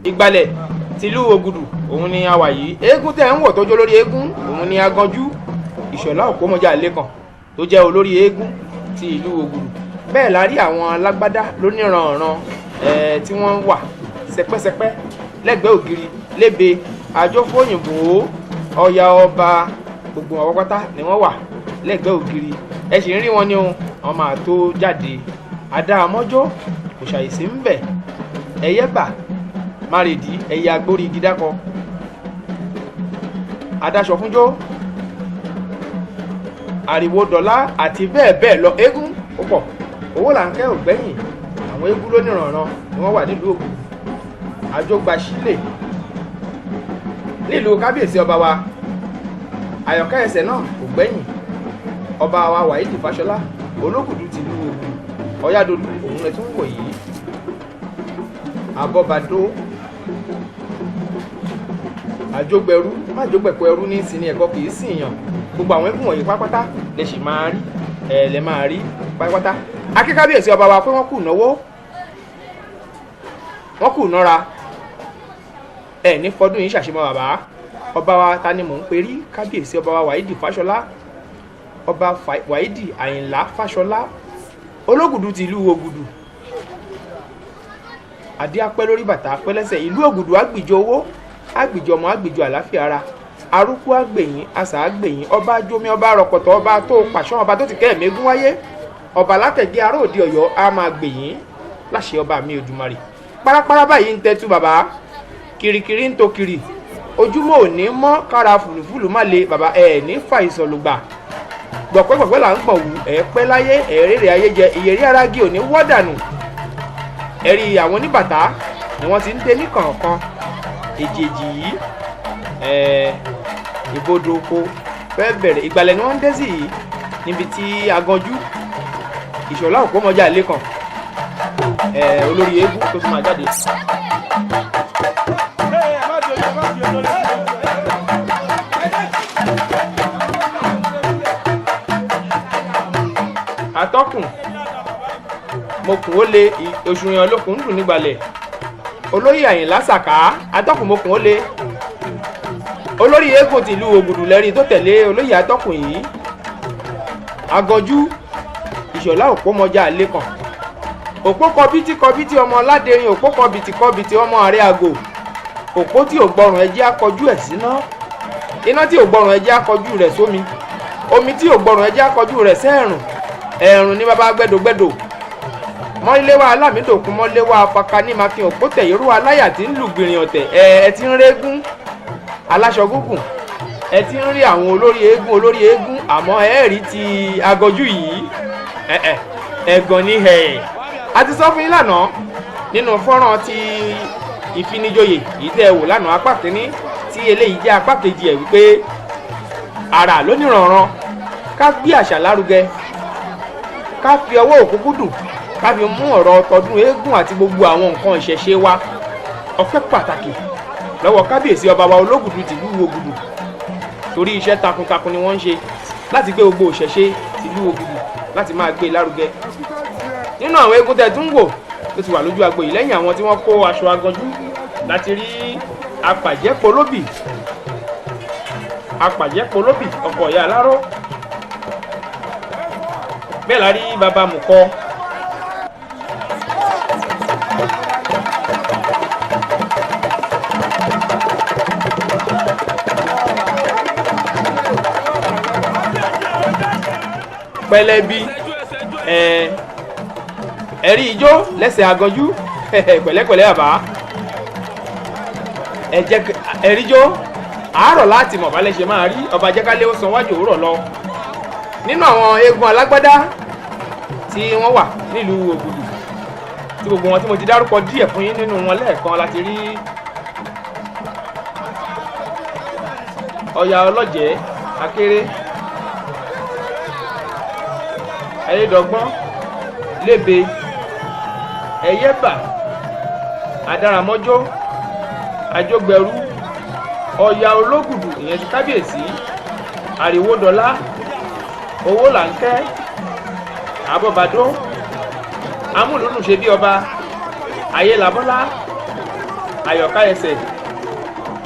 Ìgbàlẹ̀ tìlú Ògùdù òun ni a wà yìí. Eégún tẹ̀ ń wò tó jó lórí eégún òun ni Aganjú Ìṣọ̀lá Òpómọjà Lẹ́kàn tó jẹ́ olórí eégún ti ìlú Ògùdù. Bẹ́ẹ̀ la rí àwọn alágbádá lóníranran tí wọ́n wà sẹpẹ́sẹpẹ́ lẹ́gbẹ̀ẹ́ ògiri lébe àjọfóyìnbó Ọya ọba, gbogbo wọn pátá ni wọ́n wà lẹ́gbẹ̀ẹ́ ògiri. Ẹ sì ń rí wọn ní o, wọ́n máa tó jáde. Àdàmọ́jọ́ kò ṣàìsí ń bẹ̀, ẹyẹ bà márèdí, ẹyẹ agbórí igi dákọ, adáṣọfúnjó, àríwó dọ̀lá àti bẹ́ẹ̀ bẹ́ẹ̀ lọ. Eégún ó pọ̀, owó là ń kẹ́ ògbẹ́yìn. Àwọn eégún lóníranran ni wọ́n wà nílùú Ògùdù. Àjọgbàsílẹ̀ nílùú kábíyèsí ọba wa Àyọ̀ká ẹsẹ̀ náà kò gbẹ́yìn. Ọba wa Wàhídì Fáṣọlá Ológùdù tìlú Ògùdù Ọ̀yádolú òun lẹ tún wò yìí. Abọ́badó àjọgbẹ̀rú májọgbẹ̀kọ ẹrú ní sinmi ẹ̀kọ́ kì í sìn yàn. Gbogbo àwọn eégún wọ̀nyí pátápátá lè sì máa rí ẹ lè máa rí pátápátá. Akíkábíyèsí ọba wa pé wọ́n kù náwó, wọ́n kù nọ́ra ẹ ní fọdún yìí ṣàṣemọ. Bàbá ọba wa ta ni mò ń perí? Kábíyèsí ọba wa Wàhídì Fáṣọlá, ọba Wàhídì Àyìnlá Fáṣọlá Ológùdù tìlú Ògùdù. Adé apẹ́ lórí, bàtà apẹ́ lẹ́sẹ̀. Ìlú Ògùdù àgbìjọ owó, àgbìjọ ọmọ, àgbìjọ àláfíà ara. Arúgbó àgbèyìn, àṣà àgbèyìn, ọba ajomi, ọba rọpọtọ, ọba tó pàṣán, ọba tó ti kẹ́ ẹ̀mẹ́gún wáyé, ọba látẹ̀gẹ́ ará òde Ọ̀yọ́ á máa gbèyìn láṣẹ ọba mi Òdùmarè. Párápárá báyìí ń tẹ́tú bàbá, kirikiri ń to kiri, ojúmọ́ òní mọ́ kára fùlùfùlù má le. Bàbá ẹ̀ ní fàìsàn lùgbà, gbọ̀pẹ́gbọ̀pẹ́ là ń gbọ̀n wù. Ẹ̀ pẹ́ láyé, ẹ̀ rèrè ayé jẹ, ìyẹ̀rí arági òní wọ́dànù. Ẹ̀rí àwọn oníbàtà ni wọ́n ti ń dé ní kọ̀ọ̀kan èjèèjì yìí. Ẹ̀ ìbodò oko fẹ́ bẹ̀rẹ̀, ìgbàlẹ̀ ni wọ́n ń dé sí yìí níbi tí Aganjú Ìṣọ̀lá Òpómọjà Lẹ́kàn ẹ̀ olórí eégún tó tún máa jáde. Atọ́kùn mokùn ó lé òṣùyàn lókun ń dùn nígbàlẹ̀. Olóyè Àyìnlá Sàká, atọ́kùn mokùn ó lé, olórí eégún tìlú Ògùdù lẹ́rìí tó tẹ̀lé olóyè atọ́kùn yìí, Aganjú Ìṣọ̀lá Òpómọjà Lẹ́kàn. Òpó kọbítí kọbítí ọmọ Ládẹrin, òpó kọbìtì kọbìtì ọmọ ààrẹ àgò. Òpó tí ò gbọrùn ẹjẹ́ akọjú ẹ̀ síná, iná tí ò gbọrùn ẹjẹ́ akọjú rẹ̀ sómi, omi tí ò gbọrùn ẹjẹ́ akọjú rẹ̀ sẹ́ẹ̀rùn, ẹ̀rùn ní baba gbẹdògbẹdò. Mọ́léwá alámídòkun, mọ́léwá afaka ní makin òpó tẹ̀yẹ́rú aláyà tí ń lù gbìnrín ọ̀tẹ̀. Ẹ ẹ ti ń régún aláṣọ gúngùn, ẹ ti ń rí àwọn olórí eégún, olórí eégún, àmọ́ ẹ rí ti Aganjú yìí, ẹ ẹ ẹ̀gàn ni. Ẹ̀ a ti sọ fún yín lánàá nínú fọ́nrán ti ìfinijoyè yìí tẹ́ ẹ wò lánàá, apá kínní tí eléyìí jẹ́ apá kejì ẹ̀, wípé àrà lóníranran ká gbé àṣà lárugẹ, ká fi ọwọ́ òkúkú dùn, ká fi mú ọ̀rọ̀ tọdún eégún àti gbogbo àwọn nǹkan ìṣẹ̀ṣe wa. Ọpẹ́ pàtàkì lọ́wọ́ kábíyèsí ọba wa Ológùdù tìlú Ògùdù, torí iṣẹ́ takuntakun ni wọ́n ń ṣe láti gbé gbogbo ìṣẹ̀ṣe tìlú Ògùdù, láti máa gbé e lárugẹ. Nínú àwọn eégún tẹ́ tún wò tó ti wà lójú agbo yìí lẹ́yìn àwọn tí wọ́n kó aṣọ Aganjú, láti rí apàjẹ́polóbì, apàjẹ́polóbì ọkọ̀ ìyá aláró. Bẹ́ẹ̀ la rí baba mùkọ. Pẹlẹbi ẹ ẹrí ijó lẹ́sẹ̀ Aganjú. Pẹ̀lẹ́pẹ̀lẹ́ bàbá, ẹ jẹ́ ẹrí ijó àárọ̀ láti mọ̀ balẹ̀ ṣe máa rí ọba jẹ́kálé ó san wájú òwúrọ̀ lọ. Nínú àwọn eégún alágbádá tí wọ́n wà nílùú Ògùdù, tí gbogbo wọn tí mo ti dárúkọ díẹ̀ fún yín nínú wọn lẹ́ẹ̀kan, láti rí Ọya ọlọ́jẹ́ akéré, ayédọ́gbọ́n lébe, ẹyẹbà, adáramọ́jọ́, àjọgbẹ̀rú, Ọya Ológùdù ìyẹn ti kábíyèsí, àríwódọ́lá, owó làǹkẹ́, àbọ̀bàdó, amúlùúdùn ṣe bí ọba, ayélabọ́lá. Àyọ̀ká ẹsẹ̀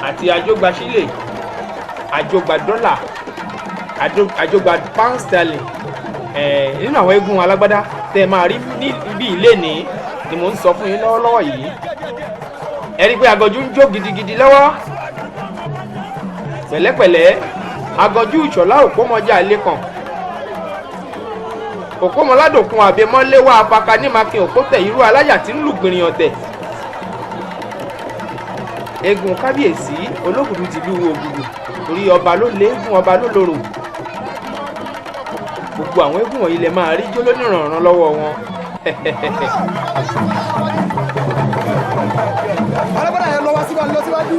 àti àjọgbà sílè, àjọgbà dọ́là, àjọgbà pound sterling. Nínú àwọn eégún alágbádá tẹ́ ẹ máa rí níbí ilé ní ni mò ń sọ fún yín lọ́wọ́lọ́wọ́ yìí. Ẹ rí i pé Agànjú ń jó gidigidi lọ́wọ́ pẹ̀lẹ́pẹ̀lẹ́. Agànjú Ìṣọ̀lá Òpómọjà lẹ́kàn Òpómọládòkun àbẹ̀mọ́léwá apaka ní makin òpótẹ̀ irú aláyà tí ń lù gbìnrín ọ̀tẹ̀. Eégún kábíyèsí Ológùdù tìlú Ògùdù, torí ọba ló léégún, ọba ló lorò. Gbogbo àwọn eégún wọ̀nyí lè máa rí jó lónìrànràn lọ́wọ́ wọn. Alábàdà yẹn lọ wá síwájú, lọ síwájú.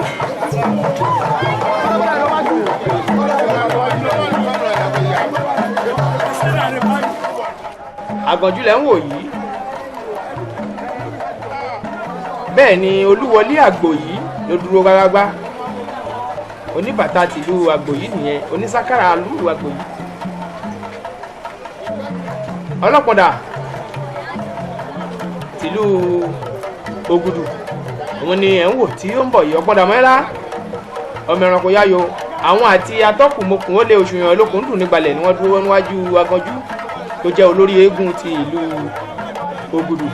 Alábàdà yẹn lọ wájú. Àgànjú lẹ̀ ń wò yìí. Bẹ́ẹ̀ ni Olúwọlé àgbò yìí ló dúró gbágbágbá. Oníbàtà tìlú àgbò yìí nìyẹn, onísákárà lúlù àgbò yìí. Ọlọ́pọ̀dà tìlú Ògùdù òun ni ẹ̀ ń wò tí ó ń bọ̀ yìí. Ọ̀pọ̀dà mọ́lá ọmọ ẹranko yáyo. Àwọn àti atọ́kùnmokùn ó lé oṣù yàn lókun dùn nígbàlẹ̀ ni wọ́n dúró níwájú Agànjú tó jẹ́ olórí eégún ti ìlú Ògùdù.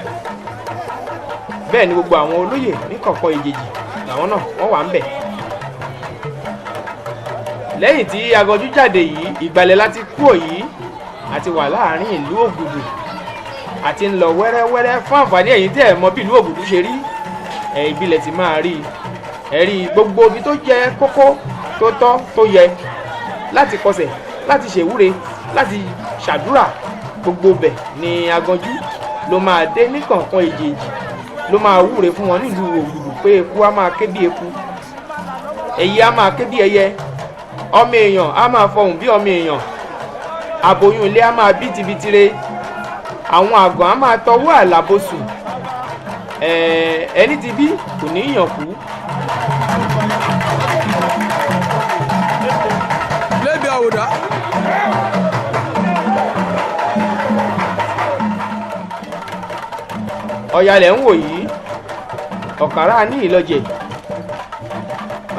Bẹ́ẹ̀ ni gbogbo àwọn olóyè ní kọ̀ọ̀kan ìjèjì làwọn náà wọ́n wà ń bẹ̀. Lẹ́yìn tí Agànjú jáde yìí, ìgbàlẹ̀ láti kúò yìí àti wà láàrin ìlú Ògùdù àti ń lọ wẹ́rẹ́wẹ́rẹ́. Fún àǹfààní ẹ̀yin tí ẹ̀ mọ bí ìlú Ògùdù ṣe rí, ẹ̀ ìbílẹ̀ ti máa rí ẹ̀ rí gbogbo ibi tó jẹ́ kókó tó tọ́ tó yẹ láti kọsẹ̀, láti ṣèwúre, láti ṣàdúrà, gbogbo bẹ̀ ni Agànjú ló máa dé ní kọ̀ọ̀kan èjèèjì, ló máa wúre fún wọn nílùú Ògùdù pé eku á máa ké bí eku, ẹyẹ á máa ké bí ẹyẹ, ọmọ èèyàn á máa fọhùn bí ọmọ èèyàn, aboyún ilé á máa bí tibitire, àwọn àgàn á máa tọwọ́ àlàbòsùn, ẹni tí bí kò ní yàn kú. Lébi àwòdà. Ọya lẹ̀ ń wò yìí, ọ̀kàrà ní ìlọ́jẹ̀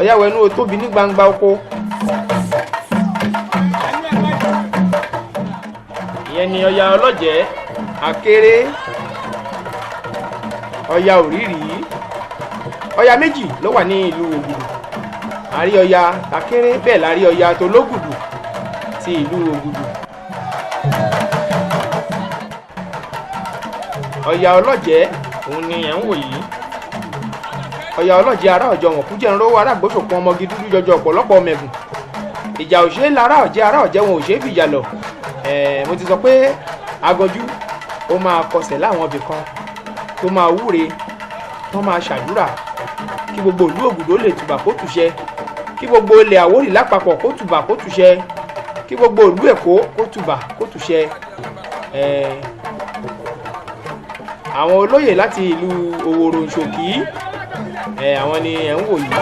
ọya wẹnu o tóbi ní gbangba oko. Ìyẹn ni ọya ọlọ́jẹ̀ akéré, ọya òrìrì. Ọya méjì ló wà ní ìlú Ògùdù. Àrí ọya akéré, bẹ́ẹ̀ la rí ọya tológùdù ti ìlú Ògùdù. Ọya ọlọ́jẹ̀ òun ni ẹ̀ ń wò yìí. Ọya ọlọ́jẹ̀ ará ọ̀jọ̀ wọn kújẹ́ ń rówó arágbóṣòpọ̀ ọmọge dúdú jọjọ ọ̀pọ̀lọpọ̀ mẹ̀gùn. Ìjà òṣè lára ọ̀jẹ̀ ará ọ̀jẹ̀ wọn ò ṣeé fìjà lọ. Mo ti sọ pé Agànjú ó máa kọsẹ̀ láwọn ibì kan tó máa wúre, tó máa ṣàdúrà kí gbogbo ìlú Ògùdù ó lè tùbà kó tùṣẹ, kí gbogbo ilẹ̀ Àwórì lápapọ̀ kó tùbà kó tùṣẹ, kí gbogbo ìlú Èkó kó tùbà kó tùṣẹ. Àwọn olóyè láti ìlú Òwòrò Ṣòkí, àwọn ni ẹ̀ ń wò yìí.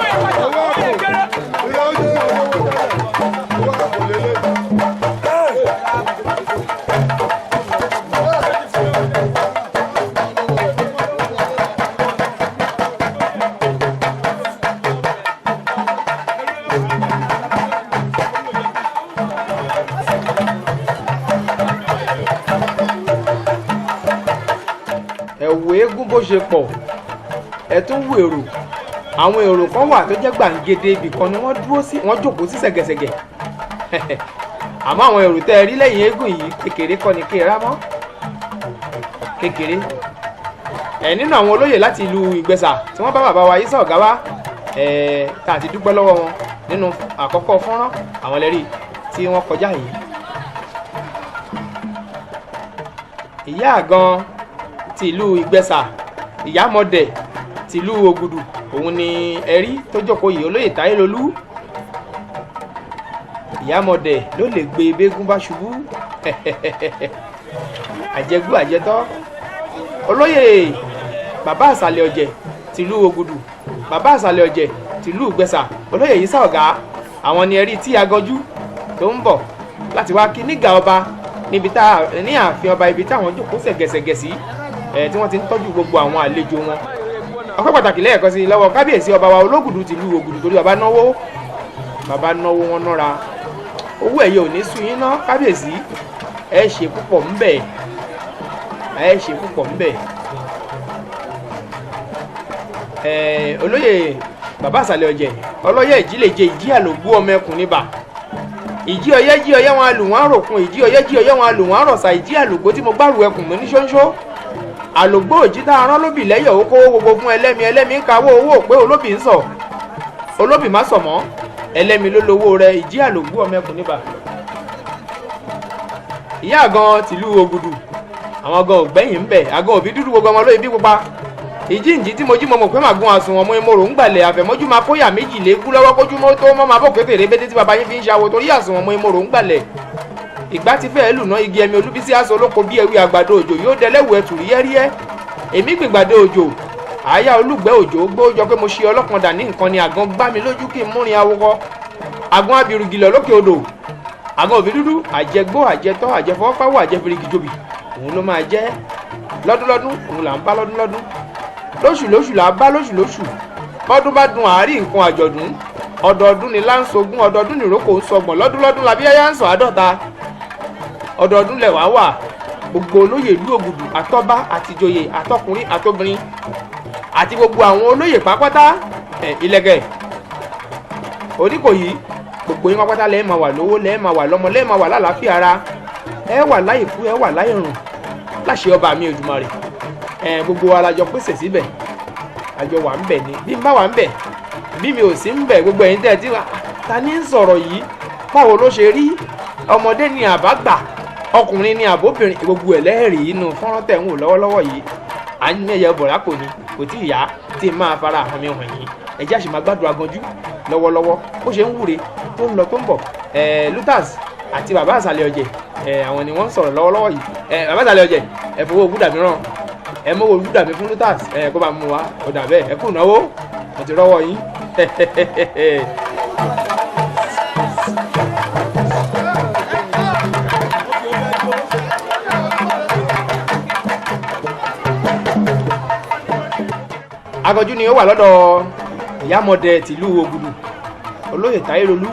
Ẹ wo eégún bó ṣe pọ̀, ẹ tún wo èrò. Àwọn èrò kan wà tó jẹ́ gbàǹgede ibì kan ni wọ́n dúró sí, wọ́n jókòó sí ṣẹ̀gẹ̀ṣẹ̀gẹ̀. Àmọ́ àwọn èrò tẹ́ ẹ rí lẹ́yìn eégún yìí kékeré kọ́ ni kéèrà mọ́ kékeré. Ẹ nínú àwọn olóyè láti ìlú Ìgbẹ́sà tí wọ́n bá bàbá wa Ìsá Ọ̀gá wá, ẹ tá a ti dúpẹ́ lọ́wọ́ wọn nínú àkọ́kọ́ fọ́nrán àwọn lẹ́rìí tí wọ́n kọjá yìí. Ìyá àgan ti ìlú Ìgbẹ́sà, ìyámọ̀dẹ̀ tìlú Ògùdù òun ni ẹ̀rí tó jókòó yìí, olóyè Táyélolú. Ìyámọ̀dẹ̀ ló lè gbé ebégún bá ṣubú àjẹgbó àjẹtọ́. Olóyè bàbá àsàlẹ̀ ọ̀jẹ̀ tìlú Ògùdù, bàbá àsàlẹ̀ ọ̀jẹ̀ tìlú Ìgbẹ́sà, olóyè Ìsá Ọ̀gá, àwọn ni ẹ̀rí tí Agànjú tó ń bọ̀ láti wá kí nígà ọba níbi tá ní ààfin ọba ibi táwọn jókòó ṣẹ̀gẹ̀ṣẹ̀gẹ̀ sí, tí wọ́n ti ń tọ́jú gbogbo àwọn àlejò wọn. Ọpẹ́ pàtàkì lẹ́ẹ̀kan sí lọ́wọ́ kábíyèsí ọba wa Ológùdù tìlú Ògùdù, torí bàbá náwó, bàbá náwó, wọn nára owó ẹ̀yẹ ò ní sú yín ná. Kábíyèsí, ẹ ṣe púpọ̀ ńbẹ̀, ẹ ṣe púpọ̀ ńbẹ̀. Ẹ olóyè bàbá àsàlẹ̀ ọ̀jẹ̀ ọlọ́yẹ̀ ìjìléje ìjì àlògbó ọmọ ẹkùn níbà ìjì ọyẹ́ jí ọyẹ́ wọn alù wọn àròkun ìjì ọyẹ́ jí ọyẹ́ wọn alù wọn àrọ̀sà ìjì àlògbó tí mo gbárù ẹkùn mi ní ṣóńṣó àlògbó òjì tá a rán lóbì lẹ́yọ̀ ó kówó gbogbo fún ẹlẹ́mi. Ẹlẹ́mi ń kawó owó pé olóbì ń sọ olóbì má sọ mọ́, ẹlẹ́mi ló lówó rẹ. Ìjì àlògbó ọmọ ẹkùn níbà. Ìyá àgan tìlú Ògùdù, àwọn gan ògbẹ́yìn ń bẹ̀. Àgan òbí dúdú, gbogbo ọmọ lóye bí pupa. Ìjíǹjí tí mo jí mo mọ̀ pé màá gun àsùnwọ̀n mo ìmọ̀rò ń gbàlẹ̀ àfẹ̀mọ́jú máa kóyà méjì léegún lọ́wọ́ kójúmọ́ tó mọ́ máa bọ̀ kékeré bété tí baba yín fi ń ṣàwò torí àsùnwọ̀n mo ìmọ̀rò ń gbàlẹ̀. Ìgbà tí fẹ́ẹ́ lùnà igi ẹmi olúbísí aṣọ olóko bí ewé àgbàdo òjò yóò dẹlẹ́wù ẹtù ríẹ́ríẹ́. Èmi gbìngbàdo òjò àyà olùgbẹ́ òjò gbó jọ pé mo ṣe ọlọ́kan dà ní nǹkan ni. Àgàn gbá mi lójú kí n múrin awokọ àgàn abirùgìlọ̀ lókè odò. Àgàn òbí dúdú, àjẹgbó, àjẹtọ́, àjẹfọwọ́páwọ́, àjẹfìrìgìjòbì òun ló máa jẹ́ lọ́dúnlọ́dún. Òun là ń bá lọ́dúnlọ́dún, lóṣù lóṣù là á bá lóṣù lóṣù. Bọ́dún bá dun àárín nǹkan àjọ̀dún, ọdọọdún ni láǹṣogún, ọdọọdún nìrókò ń sọgbọ̀n, lọ́dúnlọ́dún làbí yáyá ń sọ àádọ́ta ọdọọdún lẹ̀ wá wà. Gbogbo olóyè ìlú Ògùdù, àtọ́ba àtìjòyè, àtọkùnrin àtobìnrin àti gbogbo àwọn olóyè pápátá, ẹ ìlẹ̀kẹ̀ Oníkòyí, gbogbo yín pápátá lẹ́ẹ̀ máa wà lówó, lẹ́ẹ̀ máa wà lọ́mọ, lẹ́ẹ̀ máa wà lálàáfíà ara, ẹ wà láì kú, ẹ wà láì rùn láṣẹ ọba mi Èdùmàrè. Ẹ gbogbo wa la jọ pèsè síbẹ̀, àjọ wà ń bẹ̀ ni. Bí n bá wà ń bẹ̀, bí mi ò sí ń bẹ̀, gbogbo ẹ̀yin tẹ́ ẹ ti wà, ta ni ń sọ̀rọ̀ yìí, báwo ló ṣe rí, ọmọdé ni àbágbà, ọkùnrin ni àbóbìnrin, gbogbo ẹ̀ lẹ́rìí inú fọ́nrán tẹ̀ ń wò lọ́wọ́lọ́wọ́ yìí. À ń mẹ́yẹ bọ̀rá kò ní kò tí ì yá tí ì máa fara hàn mi hàn yín. Ẹ jẹ́ àṣì máa gbádùn aganjú lọ́wọ́lọ́wọ́ bó ṣe ń wúre tó ń lọ tó ń bọ̀. Ẹ̀ Lutas àti bàbá àsàlẹ̀ ọ̀jẹ̀, ẹ̀ àwọn ni wọ́n ń sọ̀rọ̀ lọ́wọ́lọ́wọ́ yìí. Ẹ̀ bàbá àsàlẹ̀ ọ̀jẹ̀, ẹ̀ fowó gúdà mìíràn, ẹ mọ́wọ́ gúdà mi fún Lutas, ẹ̀ kó bá mú wa. Ọ̀dà bẹ́ẹ̀, ẹ kú ìnáwó, mo ti rọ́wọ́ yín. Aganjú ni ó wà lọ́dọ̀ ìyámọ̀dẹ tìlú Ògùdù, olóyè Táyérolú,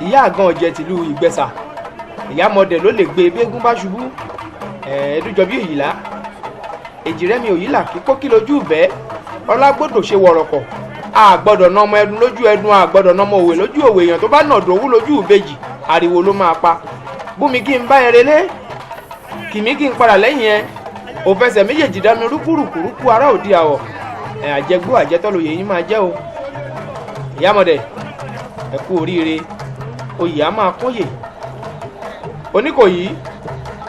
ìyá àgàn ọ̀jẹ̀ tìlú Ìgbẹ́sà. Ìyámọ̀dẹ ló lè gbé bégún bá ṣubú. Ẹ̀ẹ́dújọ bí òyìnlá èjìrẹ́mi òyìnlá kíkó kí lójú ìbẹ́ ọlágbọ́dọ̀ ṣe wọ̀rọ̀kọ̀. A gbọ́dọ̀ nà ọmọ ẹdun lójú ẹdun, a gbọ́dọ̀ nà ọmọ òwe lójú òwe. Èèyàn tó bá nà dòwú lójú ìbejì, ariwo ló máa pa. Búmi kí n bá ẹ relé, kìmí kí n padà lẹ́yìn ẹ, òfẹsẹ̀ méjèèjì dá mi rúkúrúkúrúkú ará òdi àwọ̀. Ẹ àjẹgbó àjẹtọ́ lóye yín máa jẹ́ o. Ìyámọ̀dẹ, ẹ kú oríire, oyè á máa kóyè. Oníkòyí,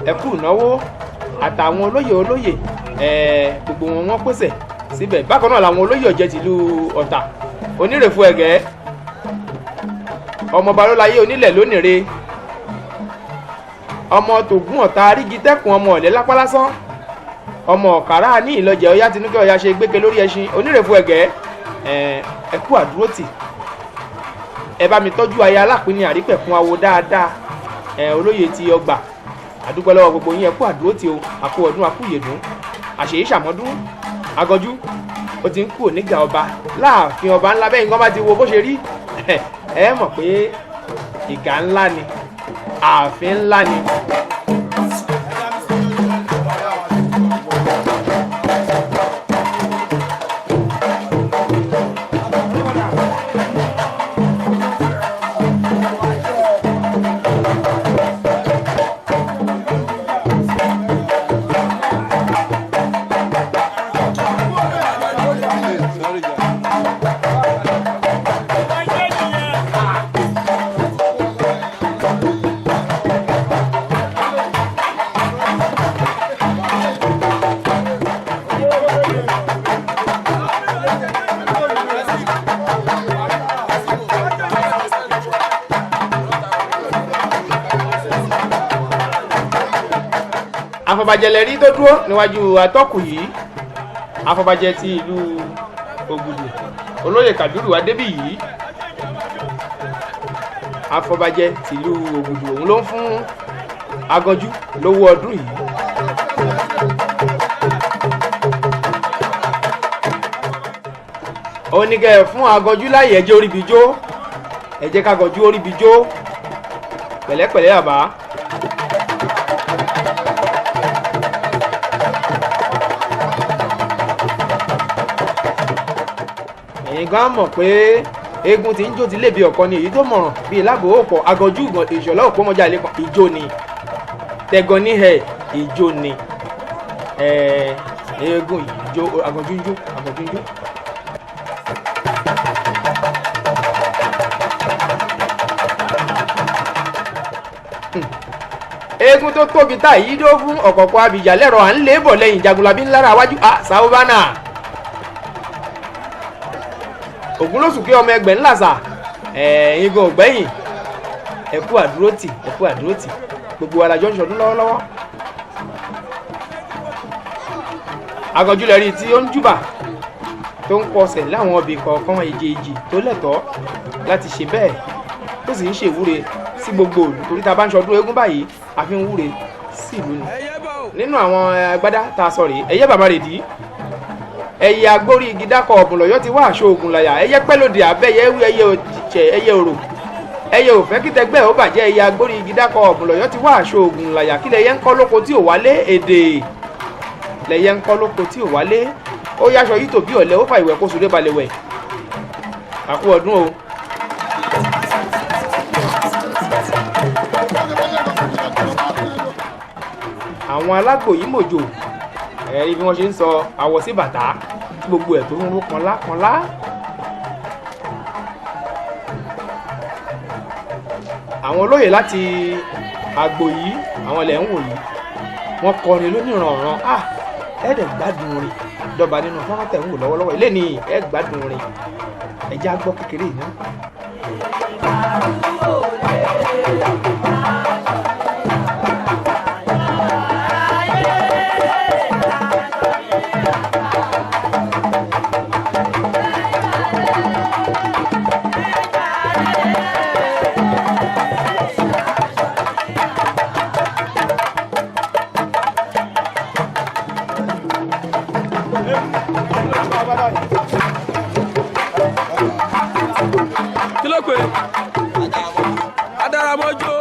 ẹ kú ìnáwó àtàwọn olóyè olóyè, ẹ gbogbo wọn wọ́n pèsè síbẹ̀. Bákan náà làwọn olóyè ọ̀jẹ̀ tìlú Ọ̀tà, onírèfù ẹ̀gẹ́, ọmọọba lóláyé onílẹ̀ lónìre, ọmọ tògún ọ̀tá arígitẹ́kùn, ọmọ ọ̀lẹ́ lápá lásán, ọmọ ọ̀kàrà ní ìlọjẹ ọyá tinúkẹ́ ọyá ṣe gbéke lórí ẹṣin. Onírèfù ẹ̀gẹ́, ẹ kú àdúrótì. Ẹ bá mi tọ́jú aya alápínní àrípẹ̀kun awo dáadáa. Ẹ olóyè ti ọgbà, àdúpẹ́ lọ́wọ́ gbogbo yín, ẹ kú àdúrótì o. Àkú ọdún, àkú ìyèdún, àṣèyí ṣàmọ́dún. Aganjú ó ti ń kú oníga ọba láàfin ọba ńlá bẹ́ẹ̀. Nǹkan bá ti wo bó ṣe rí, ẹ mọ̀ pé ìgà ńlá ni, ààfin ńlá ni. Afọbajẹ lẹ rí tó dúró níwájú atọ́kùn yìí, afọbajẹ ti ìlú Ògùdù, olóyè Kàbírù Adébíyì, afọbajẹ tìlú Ògùdù, òun ló ń fún Aganjú lówó ọdún yìí. Ó ní kẹ́ ẹ fún Agànjú láyè, ẹjẹ́ oríbi jó, ẹ jẹ́ kágànjú oríbi jó pẹ̀lẹ́pẹ̀lẹ́ bàbá. Ẹ̀yin gan mọ̀ pé eégún tí ń jó ti lébi ọ̀kan ni èyí tó mọ̀ràn bíi lágbo òpó Agànjú Ìṣọ̀lá Òpómọjà lẹ́kàn ìjó ni tẹ̀gàn ní ẹ̀ ìjó ni eégún ìjó Agànjú ń jó Agànjú ń jó. Eégún tó tóbi tá yìí dó fún ọ̀kọ̀ọ̀kọ̀ abìjà lẹ́rọ̀ à ń lé bọ̀ lẹ́yìn jagunlabi ńlára wájú a sáwọ́bánà ògúnlósùkè ọmọ ẹgbẹ́ ńlá sà ẹ̀ẹ́n igun ògbẹ́yìn ẹ̀kú àdúrótì ẹ̀kú àdúrótì gbogbo alájọ ń ṣọdún lọ́wọ́lọ́wọ́. Agànjú lẹ́rí tí ó ń júbà tó ń kọsẹ̀ láwọn ọbì kọ̀ọ̀kan èjèèjì tó lẹ́tọ̀ọ́ láti ṣe bẹ́ẹ̀, tó sì ń ṣèwúre sí gbogbo ìlú, torí tá a bá ń ṣọdún eégún báyìí a fi ń wúre sí ìlú ni. Nínú àwọn agbádá tá a sọ rèé, ẹyẹ bàbá rè dí ẹyẹ agbórí igi dákọ̀ ọ̀bùn lọ́yọ́ ti wá aṣọ ògùn làyà, ẹyẹ pẹ́ lòdì abẹ́yẹ wí, ẹyẹ òjìṣẹ́, ẹyẹ òrò, ẹyẹ òfẹ́ kítẹgbẹ́ ò bàjẹ́, ẹyẹ agbórí igi dákọ̀ ọ̀bùn lọ́yọ́ ti wá aṣọ ògùn làyà, kí lẹyẹ ń kọ́ lóko tí ò wálé, èdè lẹyẹ ń kọ́ lóko tí ò wálé, ó yáṣọ yìí tòbí ọ̀lẹ́ ó fà ìwẹ̀ kó sùn balẹ̀ wẹ̀ àkú ọdún o. Àwọn alágbò yìí mòjò ẹ̀rí bí wọ́n ṣe ń sọ àwọ̀ sí bàtà tí gbogbo ẹ̀ tó ń rú kanlá kanlá. Àwọn olóyè láti àgbò yìí àwọn ilẹ̀ ń wò yìí wọ́n kọrin lóníranran, ah ẹ dẹ̀ gbádùn orin dọ́ba nínú fọ́nrán tẹ̀ ń wò lọ́wọ́lọ́wọ́ ilé ni ẹ gbádùn orin ẹ já gbọ́ kékeré yìí náà. Kí ló pè é? Adáramọ́jó.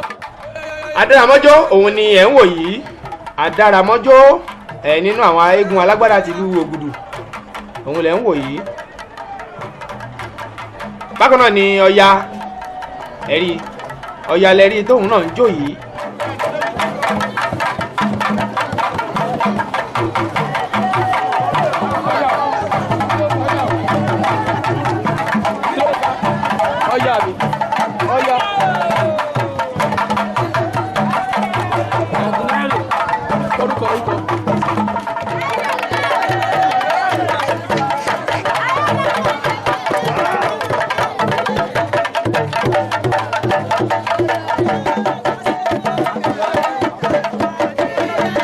Adáramọ́jó òun ni ẹ̀ ń wò yìí, Adáramọ́jó ẹ̀ nínú àwọn eégún alágbádá tìlú Ògùdù òun lẹ̀ ń wò yìí. Bákan náà ni Ọya ẹ̀rí Ọya lẹ́rí tóun náà ń jó yìí. Ọya mi. Ọya. Orúkọ orúkọ.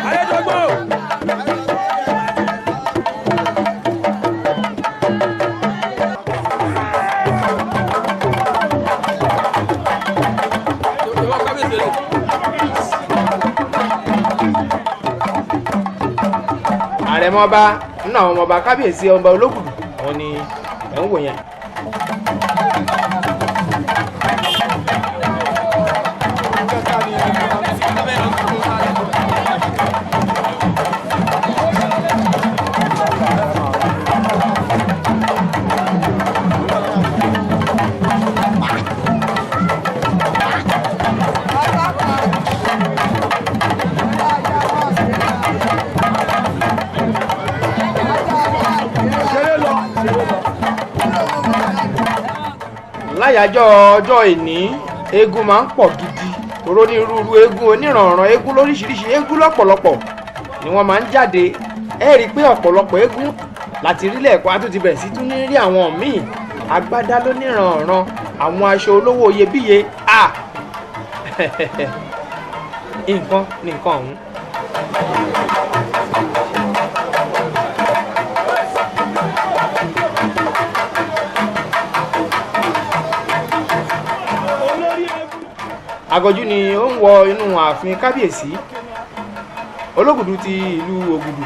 Ayédọ́gbò. Ìwọ kábíyèsí rẹ̀. Àrẹ̀mọba nínú àwọn ọmọọba kábíyèsí ọba Ológùdù òun ni ẹ̀ ń wò yẹn. Ṣeré lọ. Láyàjọ́ ọjọ́ ìní eégún máa ń pọ̀ gidi toró ní irúurú eégún oníranran eégún lóríṣiríṣi eégún lọ́pọ̀lọpọ̀ ni wọ́n máa ń jáde. Ẹ rí i pé ọ̀pọ̀lọpọ̀ eégún láti rí lẹ́ẹ̀kọ́ a tún ti bẹ̀rẹ̀ sí tún ní rí àwọn míì agbádá lóníranran àwọn aṣọ olówó iyebíye a nǹkan ní nǹkan ọ̀hún. Agànjú ni ó ń wọ inú ààfin kábíyèsí Ológùdù ti ìlú Ògùdù.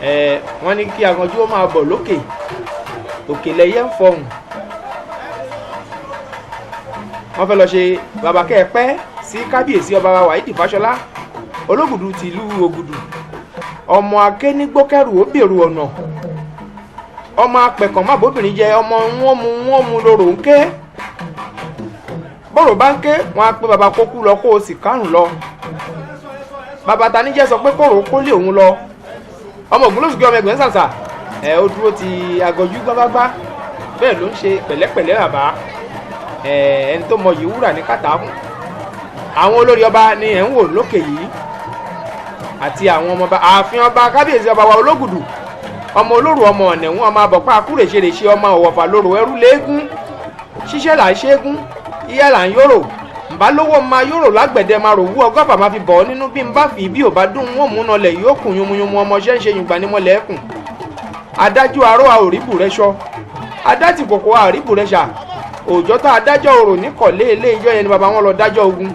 Ẹ wọ́n ní kí Agànjú ó máa bọ̀ lókè. Òkè lẹyẹ ń fọhùn. Wọ́n fẹ́ lọ ṣe bàbá kẹ́ẹ̀pẹ́ sí kábíyèsí ọba wa Wàhídì Fáṣọlá Ológùdù tìlú Ògùdù. Ọmọ akénígbókẹ́rù ó bèrò ọ̀nà, ọmọ apẹ̀kàn má bóbìnrin jẹ, ọmọ wọn mu wọn mu lorò ń ké. Bọ́rọ̀ bá ń ké, wọn á pé bàbá kókú lọ kó o sì kárùn lọ. Bàbá Taníjẹ́ sọ pé kóró kó lé òun lọ. Ọmọ Ògúnlóṣù kí ọmọ ẹgbẹ́ ń sàṣà ẹ, ó dúró ti agọjú gbágbágbá, bẹ́ẹ̀ ló ń ṣe pẹ̀lẹ́pẹ̀lẹ́ bàbá ẹ, ẹni tó mọ yìí wúrà ní kàtà fún. Àwọn olórí ọba ni ẹ̀ ń wò lókè yìí àti àwọn ọmọọba ààfin ọba kábíyèsí ọba wa Ológùdù, ọmọ olóru, ọmọ ọ̀nẹ̀wọ̀n, ọmọ abọ̀pá akúrèṣerèṣe, ọmọ ọ̀wọ̀fà lóru ẹrú léegun. Ṣiṣẹ́ là ń ṣẹ́gun, iyá là ń yòrò nbá lówó ma yòrò lágbẹ̀dẹ ma rò wú ọgọ́fà ma fi bọ̀ ọ́ nínú. Bí n bá fi bí ò bá dùn wọn mú nọlẹ̀ yóò kùn yunmuyunmu. Ọmọọṣẹ́ ń ṣe yùngbà ní mọ́lẹ̀ ẹ̀kùn. Adájọ́ aró àòríbù rẹ ṣọ, adájì kòkó àòríbù rẹ ṣà. Òòjọ́ tá adájọ́ orò níkọ̀lé ilé ijọ́ yẹn ni bàbá wọn lọ dájọ́ ogun.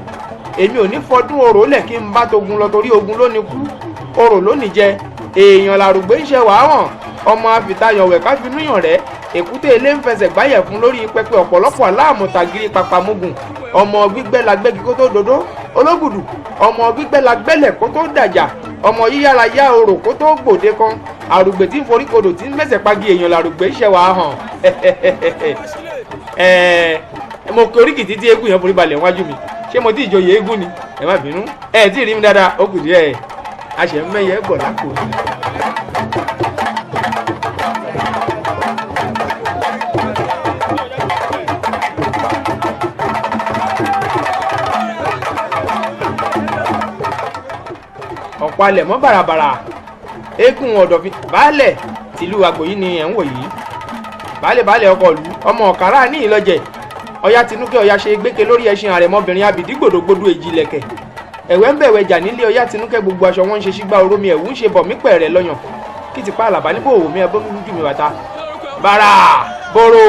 Èmi ò ní fọdún orò lẹ̀ kí n bá togun lọ, torí ogun ló ní kú, orò ló ní jẹ. Èèyàn làrùgbé ń ṣe wàá hàn, ọmọ àfìtayọ̀wẹ̀ káfínúyàn rẹ̀. Èkúté ilé ń fẹsẹ̀ gbáyẹ̀ fún lórí pẹpẹ ọ̀pọ̀lọpọ̀ aláàmú tàgírí papamúgùn. Ọmọ gbígbẹ́ la gbẹ́gi kó tó dodo Ológùdù, ọmọ gbígbẹ́ la gbẹ́lẹ̀ kó tó dàjà, ọmọ yíyára yá orò kó tó gbòde kan. Àrùgbé tí ń forí kodò tí ń mẹ́sẹ̀ pagi, èèyàn làrùgbé ń ṣe wàá hàn. Ẹ̀ẹ́, mo kí oríkì títí eégún yẹn forí balẹ̀ wájú mi. Ṣé mo tí ìjòyè eégún ni? Ẹ má bínú, ẹ tí ì rí mi dáadáa, ó kù díẹ̀, a ṣẹ̀ ń mẹ́yẹ bọ̀ lápò. Ọ̀pọ̀ alẹ̀ mọ́ bàràbàrà eégún ọ̀dọ̀fin baálẹ̀ tìlú Àgbòyí ni ẹ̀ ń wò yìí. Baálẹ̀ baálẹ̀ ọkọ̀ ìlú, ọmọ ọ̀kàrà ní ìlọ́jẹ̀, ọya tinúkẹ́ ọya ṣe gbéke lórí ẹṣin àrẹ̀mọbìnrin abìdí gbòdògbòdò èjì lẹ̀kẹ̀ ẹ̀wẹ́ ń bẹ̀wẹ̀ jà nílé ọya tinúkẹ́. Gbogbo aṣọ wọn ń ṣe sígbà orómi, ẹ̀wù ń ṣe bọ̀ mí pẹ̀rẹ̀ lọ́yàn kí ti pa àlàbá níbo òwò mi ẹbọ lójú mi bàtà bàrà bòrò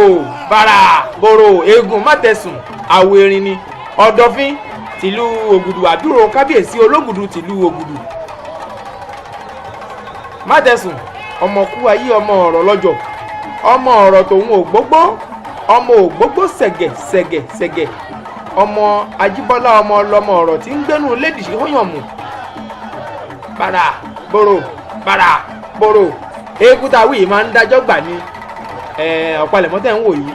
bàrà bòrò. Eégún mátẹ̀sùn àwọ̀ erin ni ọ̀dọ̀fin tìlú Ògùdù, àdúrò kábíyèsí Ológùdù tìlú Ògùdù. Mátẹ̀sùn ọmọ kú ayé, ọmọ ọ̀rọ̀ lọ́jọ́, ọmọ ọ̀rọ̀ tòun ògbógbó, ọmọ ògbógbó sẹ̀gẹ̀ sẹ̀gẹ̀ sẹ̀gẹ̀, ọmọ Ajíbọ́lá, ọmọ ọlọmọ ọ̀rọ̀ tí ń gbénu lédìí hóyànmù. Bàrà bòrò bàrà bòrò, eégún tá a wí yìí máa ń dájọ́ gbà ni. Ọ̀pálẹ̀mọ́ tẹ̀ ń wò yìí,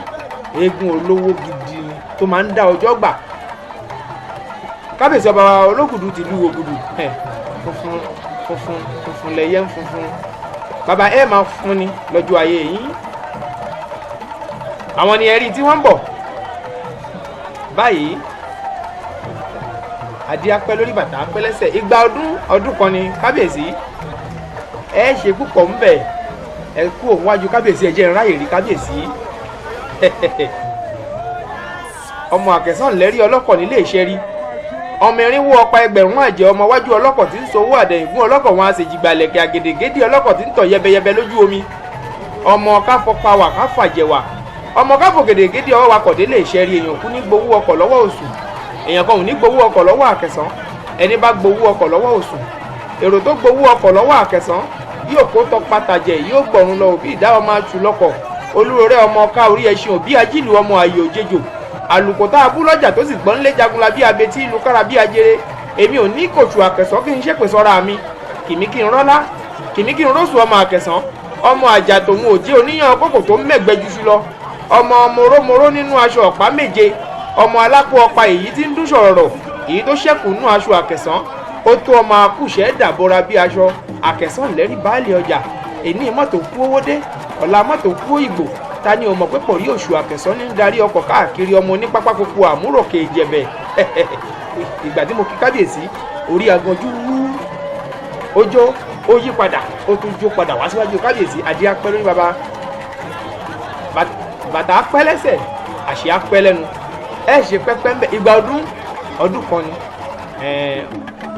eégún olówó gidi ni tó máa ń dá ọjọ́ gbà. Kábíyèsí ọba Ológùdù tìlú Ògùdù, funfun funfun funfun lẹyẹ ń funfun. Bàbá ẹ máa fún ni lọ́jọ́ ayé yín. Àwọn ni ẹ̀rí tí wọ́n ń bọ̀ báyìí. Adé apẹ́ lórí, bàtà apẹ́ lẹ́sẹ̀, igba ọdún ọdún kan ni kábíyèsí ẹ ṣe púpọ̀ ń bẹ̀. Ẹ kú òun wájú kábíyèsí, ẹ jẹ́ n ráyè rí kábíyèsí. Ọmọ àkẹsàn lẹ́rí ọlọ́kọ̀ nílé iṣẹ́ rí, ọmọ irinwó ọ̀pá ẹgbẹ̀rún àjẹ́, ọmọ wájú ọlọ́kọ̀ tí ń sowó àdẹ̀yìngún ọlọ́kọ̀ wọn àṣejìgbàlẹ̀kẹ̀ àgèdègédé ọlọ́kọ̀ tí ń tọ̀ yẹbẹyẹbẹ lójú omi, ọmọ káfọpawà káfàjẹwà, ọmọ káfọ gèdègédé ọwọ́ wakọ̀ délé iṣẹ́ rí. Èèyàn kú ní gbowó ọkọ̀ lọ́wọ́ òsù, èèyàn kan ò ní gbowó ọkọ̀ lọ́wọ́ àkẹsàn. Ẹni bá gbowó ọkọ̀ lọ́wọ́ òsù, èrò tó gbowó ọkọ̀ lọ́wọ́ àkẹsàn yóò kó tọpatàjẹ, yóò gbọ̀run lọ. Òbí ìdá ọmọ aṣù lọ́kọ̀ olúrorẹ́, ọmọ ọká orí ẹṣin, òbí ajílù, ọmọ ààyè òjejò, àlùkò tá a bú lọ́jà tó sì gbọ́n lé jagunla bí abetí ìlú kára bí ajere. Èmi ò ní kòtù àkẹsàn kí n ṣèpè sọ́ra mi, kìmí kí n rọ́lá, kìmí kí n rósù. Ọmọ àkẹsàn, ọmọ àjà tòun òjé oníyàn kókò tó mẹ́gbẹ́ jùṣu lọ, ọmọ mòrómòró nínú aṣọ ọ̀pá méje, ọmọ alápò ọ̀pá èyí tí ń dún sọ̀rọ̀rọ̀, èyí tó ṣẹ́kù nínú aṣọ àkẹsàn ó tó ọmọ akúṣẹ̀ dàbora bí aṣọ àkẹsàn lẹ́rí baálé ọjà. Èní mọ́tò kú owó dé, ọ̀la mọ́tò kú ìgbò. Ta ni o mọ̀ pé pọ̀rí òṣù àkẹsàn ní ń darí ọkọ̀ káàkiri, ọmọ onípápá kókó àmúròkè ìjẹ̀bẹ̀. Ìgbà tí mo kí kábíyèsí, orí aganjú wú, ó jó, ó yí padà, ó tún jó padà wá síwájú kábíyèsí. Adé apẹ́ lórí baba, bàtà apẹ́ lẹ́sẹ̀, àṣẹ apẹ́ lẹ́nu, ẹ ṣe pẹ́pẹ́ ń bẹ. Ìgbà ọdún ọdún kan ni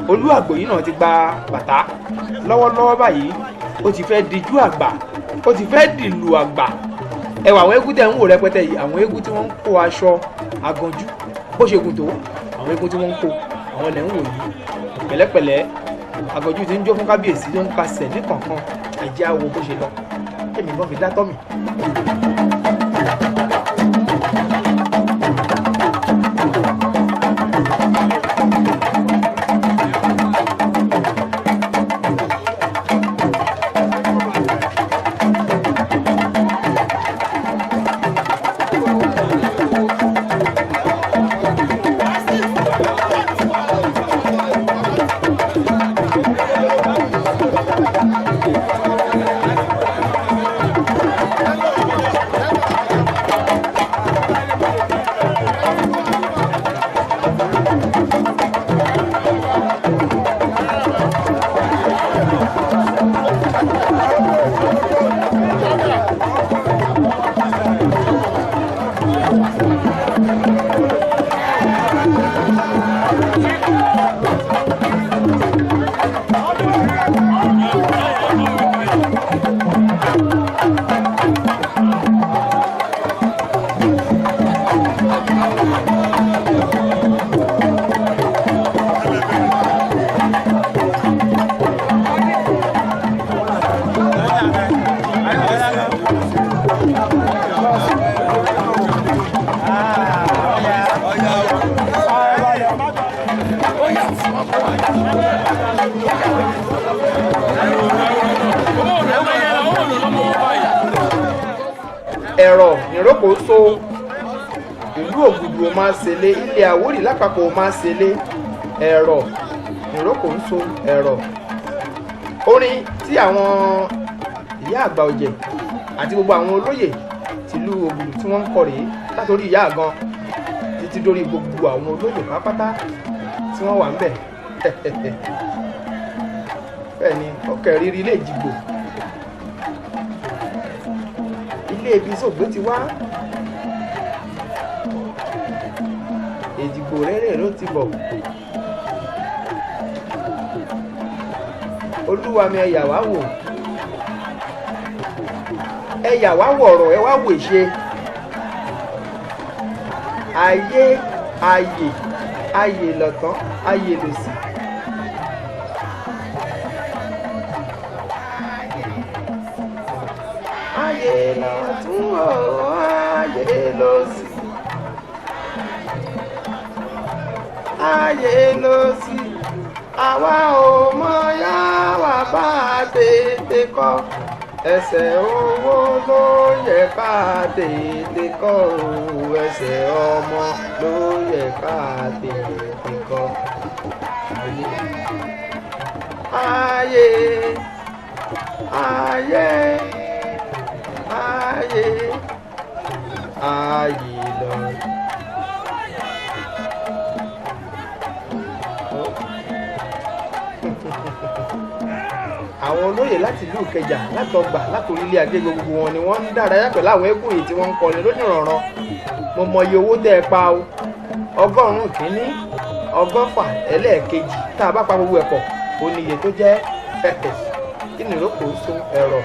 Olú Àgbòyí náà ti gba bàtà lọ́wọ́lọ́wọ́ báyìí. Ó ti fẹ́ dijú àgbà, ó ti fẹ́ dìlù àgbà. Ẹwà àwọn eégún tẹ̀ ń wò rẹpẹtẹ yìí, àwọn eégún tí wọ́n ń kó aṣọ aganjú bó ṣe gùn tó, àwọn eégún tí wọ́n ń kó àwọn lẹ̀ ń wò yìí. Pẹ̀lẹ́pẹ̀lẹ́ aganjú ti ń jó fún kábíyèsí, ló ń kasẹ̀ ní kọ̀ọ̀kan. Ẹ̀jẹ̀ á wo bó ṣe lọ, èmi gan fi dá tọ́ mi. Ìrókò so ìlú Ògùdù ò máa ṣẹlẹ, ilẹ̀ Àwórì lápapọ̀ ò máa ṣẹlẹ. Ẹ̀rọ ìrókò ń so ẹ̀rọ. Orin tí àwọn ìyá àgbà ọ̀jẹ̀ àti gbogbo àwọn olóyè tìlú Ògùdù tí wọ́n ń kọ rèé, látòrí ìyá àgan títí dórí gbogbo àwọn olóyè pátápátá tí wọ́n wà ń bẹ̀. Bẹ́ẹ̀ ni ọkẹ́ rírí ilé ìjìgbò, ilé ibi sògbé ti wá, Èjìgbò rẹ́rẹ́ ló ti bọ̀. Olúwa mi, ẹ yà wá wò, ẹ yà wá wò ọ̀rọ̀, ẹ wá wò ìṣe ayé. Ayè ayè lọ̀tán, ayè lòsì. Ayè lọ̀tún o, ayè lòsì, ayè lòsì. Àwa ò mọ yá wà bá a tètè kọ́ ẹsẹ̀ owó ló yẹ ká tètè kọ́ o, ẹsẹ̀ ọmọ ló yẹ ká tètè kọ́. Ayé ayé ayé ayé lọ. Àwọn olóyè láti ìlú Ìkẹjà, látọgbà, látòrílé adé, gbogbo wọn ni wọ́n ń dárayá pẹ̀lú àwọn eégún yìí tí wọ́n ń kọrin lónìrànràn. Mo mọ iye owó tẹ́ ẹ pa o, 100 kìíní, 160 ẹlẹ́ẹ̀kejì, tá a bá pa gbogbo ẹ̀ pọ̀, ó ní iye tó jẹ́. Kí ni ìrókò so ẹ̀rọ.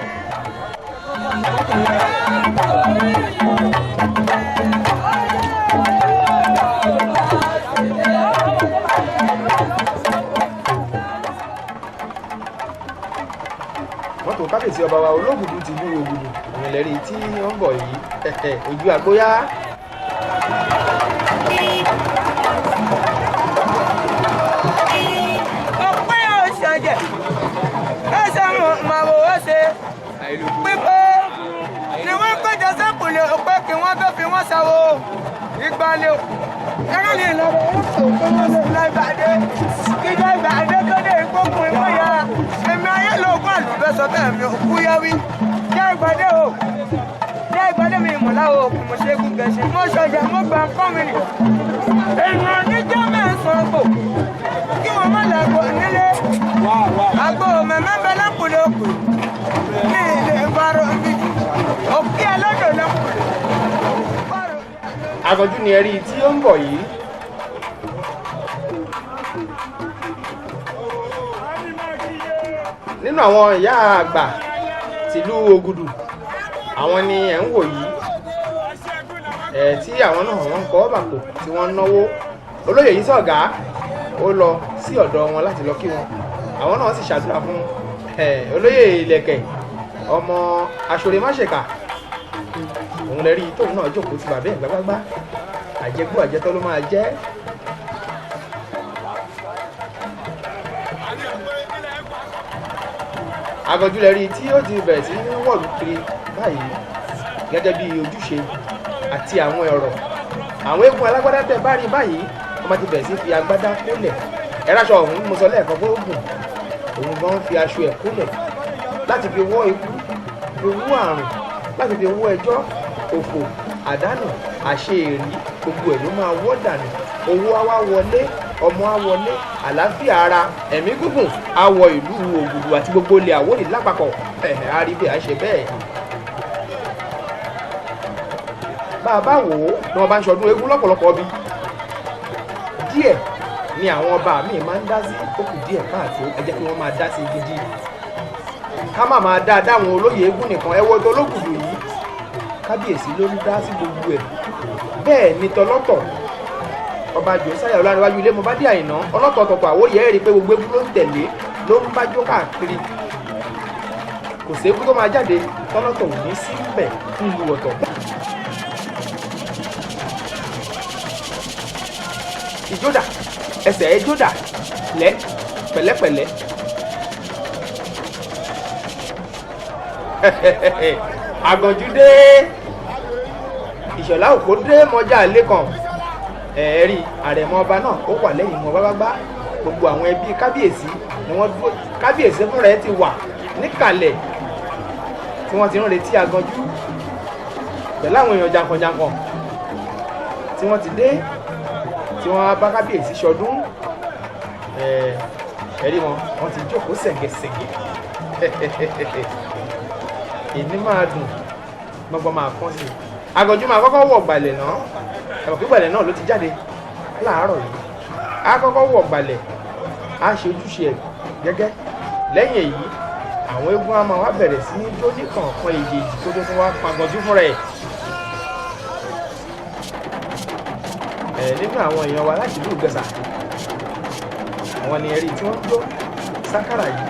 Mọ́tò kábíyèsí ọba wa Ológùdù ti ìlú Ògùdù ìrìnlẹ̀rí tí ó ń bọ̀ yìí, ojú àgbóyá. Ọpẹ́ ọ̀ṣẹ̀jẹ̀ ẹsẹ̀ màwò ọ̀ṣẹ̀ pípé ni wọ́n péjọ sẹ́kùlẹ̀ ọ̀pẹ́ kí wọ́n tó fi wọ́n ṣàwò ìgbàlẹ̀ ẹ̀rọ ní ìlànà ìbàdí kíjọ ìbàdí tó dé ìgbókùn ìmọ̀ya èmi ayé lóògùn àlùbẹ́sọ bẹ́ẹ̀ mi ò kú yáwí jẹ́ ìgbàdé o, jẹ́ ìgbàdé mi ìmọ̀láwo òkú mo ṣẹ́gun gẹ̀ṣẹ̀ mo ṣọjà mo gbà ń kọ́ mi nì èèyàn níjọ́ mẹ́sàn-án kò kí wọ́n má làgbo nílé àgbo mẹ́mẹ́ bẹ lẹ́kùnlé òkú ní ilé ìbárò ibi òkú ẹlẹ́dọ̀ lẹ́kùnlé. Àgànjú ni ẹ̀rí tí ó ń bọ̀ yìí. Nínú àwọn ìyá àgbà tìlú Ògùdù, àwọn ni ẹ̀ ń wò yìí, ẹ̀ tí àwọn náà wọ́n ń kọ́ bàkò tí wọ́n ń náwó. Olóyè yìí sọ̀gá ó lọ sí ọ̀dọ̀ wọn láti lọ kí wọn, àwọn náà sì ṣàdúrà fún ẹ̀ olóyè ìlẹ̀kẹ̀ ọmọ aṣoremáṣèkà. Òun lè rí i tóun náà jókòó ti bàbá ẹ̀ gbágbágbá, àjẹgbó àjẹtọ́ ló máa jẹ́. Àgànjú lè rí i tí ó ti bẹ̀rẹ̀ sí ní wọ̀lú kiri báyìí gẹ́gẹ́ bí ojúṣe àti àwọn ẹ̀rọ àwọn eégún alágbádá. Tẹ́ bá rí báyìí, wọ́n máa ti bẹ̀rẹ̀ sí fi agbádá kólẹ̀ ẹ̀ráṣọ ọ̀hún. Mo sọ lẹ́ẹ̀kan pé ó gùn, òun gan fi aṣọ ẹ̀ kólẹ̀ láti fi wọ́ ikú, fi wọ́ àrùn, láti fi wọ́ ẹjọ́, òfò, àdánù, àṣeèrí, gbogbo ẹ̀ ló máa wọ́ dànù. Owó á wá wọlé, ọmọ á wọlé, àlàáfíà ara, ẹ̀mí gígùn á wọ ìlú Ògùdù àti gbogbo ilẹ̀ Àwórì lápapọ̀. Ẹ̀hẹ̀, á rí bí a ṣe bẹ́ẹ̀. Bá a bá wò ó ni wọ́n bá ń ṣọdún eégún lọ́pọ̀lọpọ̀ bí díẹ̀ ni àwọn ọba míì máa ń dá sí. Ó kù díẹ̀ káàtó, ẹ jẹ́ kí wọ́n máa dá sí gidi, ká má máa dá dáwọn olóyè eégún nìkan. Ẹ wo tó Ológùdù yìí, kábíyèsí ló ń dá sí gbogbo ẹ̀. Bẹ́ẹ̀ ni tọlọ́tọ̀ ọba Josiah Ọlárẹ̀wájú ilé mo bá dé Àyìnà ọlọ́tọ̀ tọ̀tọ̀ Àwórì. Ẹ̀ rí i pé gbogbo eégún ló ń tẹ̀lé, ló ń bá jó káàkiri. Kò sí eégún tó máa jáde tọ́lọ́tọ̀ ò ní sí bẹ̀ nílùú ọ̀tọ̀. Ìjódà ẹsẹ̀ ẹ jódà lẹ́ pẹ̀lẹ́pẹ̀lẹ́. Àgànjú dé. Ìṣọ̀lá Òpó dé mọ́jà lẹ́kàn. Ẹ̀ẹ́rì àrẹ̀mọ ọba náà ó wà lẹ́yìn wọn bábábá. Gbogbo àwọn ẹbí kábíyèsí ni wọ́n dúró. Kábíyèsí fúnra ẹ̀ ti wà níkàlẹ̀ tí wọ́n ti ń retí Aganjú pẹ̀lú àwọn èèyàn jankan-jankan tí wọ́n ti dé, tí wọ́n bá kábíyèsí ṣọdún. Ẹ̀rí wọn, wọ́n ti jókòó sẹ̀gẹ̀sẹ̀gẹ̀. Èmi máa dùn gbọ́ngbọ́n máa kán sí i. Aganjú máa kọ́kọ́ wọ̀ gbàlẹ̀ náà. Ẹ̀mọ̀ pé gbàlẹ̀ náà ló ti jáde láàárọ̀ yìí. Á kọ́kọ́ wọ̀ gbàlẹ̀, á ṣe ojúṣe ẹ̀ gẹ́gẹ́. Lẹ́yìn èyí, àwọn eégún á máa wá bẹ̀rẹ̀ sí ní jó ní kọ̀ọ̀kan èjèèjì kó tó tún wá pagànjú fúnra ẹ̀. Nínú àwọn èèyàn wa láti ìlú Ìgbẹ̀sà, àwọn ni ẹ̀rí tí wọ́n ń jó sákàrà yìí.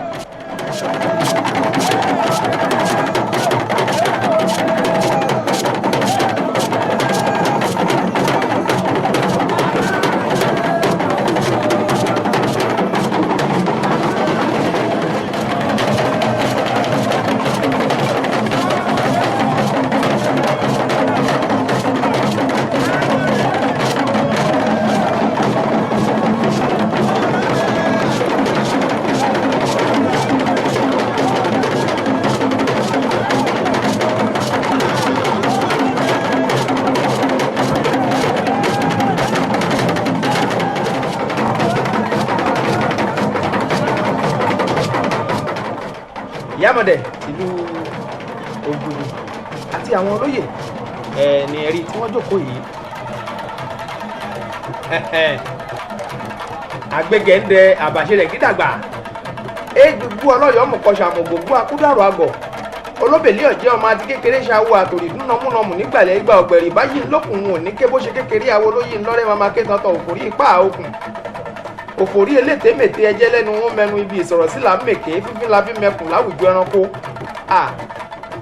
Ìyámọ̀dẹ̀ ìlú Ògùdù àti àwọn olóyè ní ẹ̀rí tí wọ́n jókòó yìí. Àgbẹ̀gẹ̀ǹdẹ̀ àbàṣe rẹ̀ gídàgbà égbùgbù ọlọ́yọ̀ọ́ mọ̀kọ́ṣà mọ̀gbògbò akúdàrọ̀ àgọ̀ olóbèlé ọ̀jẹ́ ọmọ àti kékeré ṣàwọ àtòrí dúnàmúnàmù nígbàlẹ̀ igba ọ̀gbẹ̀rì báyìí ńlọ́kùnrin òní ké bó ṣe kékeré awo lóyè ńlọ́rẹ́ mama ké tán tán òfòrí ipá òkun òfòrí elétémèté ẹjẹ́ lẹ́nu wọn mẹnu ibi ìsọ̀rọ̀ sí là ń mèké fífín la fi mẹkùn láwùjọ ẹranko. À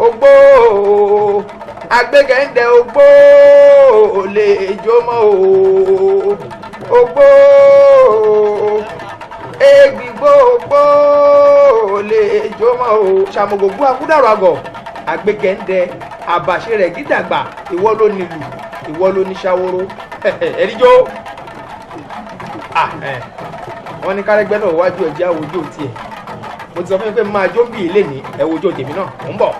ogbó agbẹ́gẹ́ndẹ́ ogbó lè jó mọ́ o ogbó egbìgbó ogbó lè jó mọ́ o ṣàmùgògbó akúdàrọ̀ àgọ̀ agbẹ́gẹ́ndẹ́ àbàṣe rẹ̀ gídàgbà ìwọ ló nílù ìwọ ló ní ṣàwòrò ẹ̀ríjó. Wọ́n ní kárẹ́gbẹ́ náà wájú ẹ̀jẹ̀ àwòjó tiẹ̀. Mo ti sọ fún yín pé máa jó bí ilé ní ẹ̀wòjó tèmi náà mò ń bọ̀.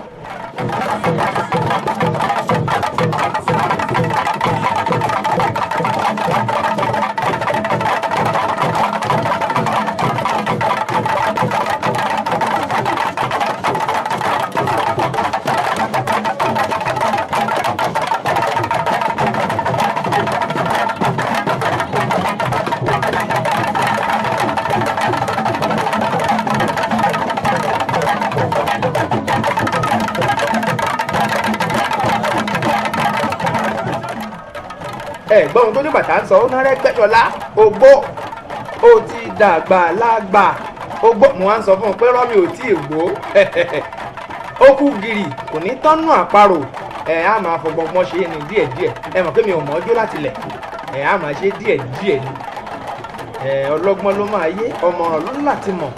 Ẹ̀gbọ́n ohun tó ní bàtà ń sọ, ó náà Rẹ́gbẹ́ṣọlá ogbó ó ti dàgbà lágbà ogbó. Mo wá ń sọ fún un pé rọ́mi ò tí ì gbó, ó kú gìrì kò ní tọ́nú àparò. Ẹ̀ á máa fọgbọ́ngbọ́n ṣe é ní díẹ̀díẹ̀. Ẹ mọ̀ pé mi ò mọ̀ ọjọ́ láti lẹ̀, ẹ̀ á máa ṣe díẹ̀díẹ̀ ni. Ẹ̀ ọlọ́gbọ́n ló máa yé, ọmọràn ló láti mọ̀.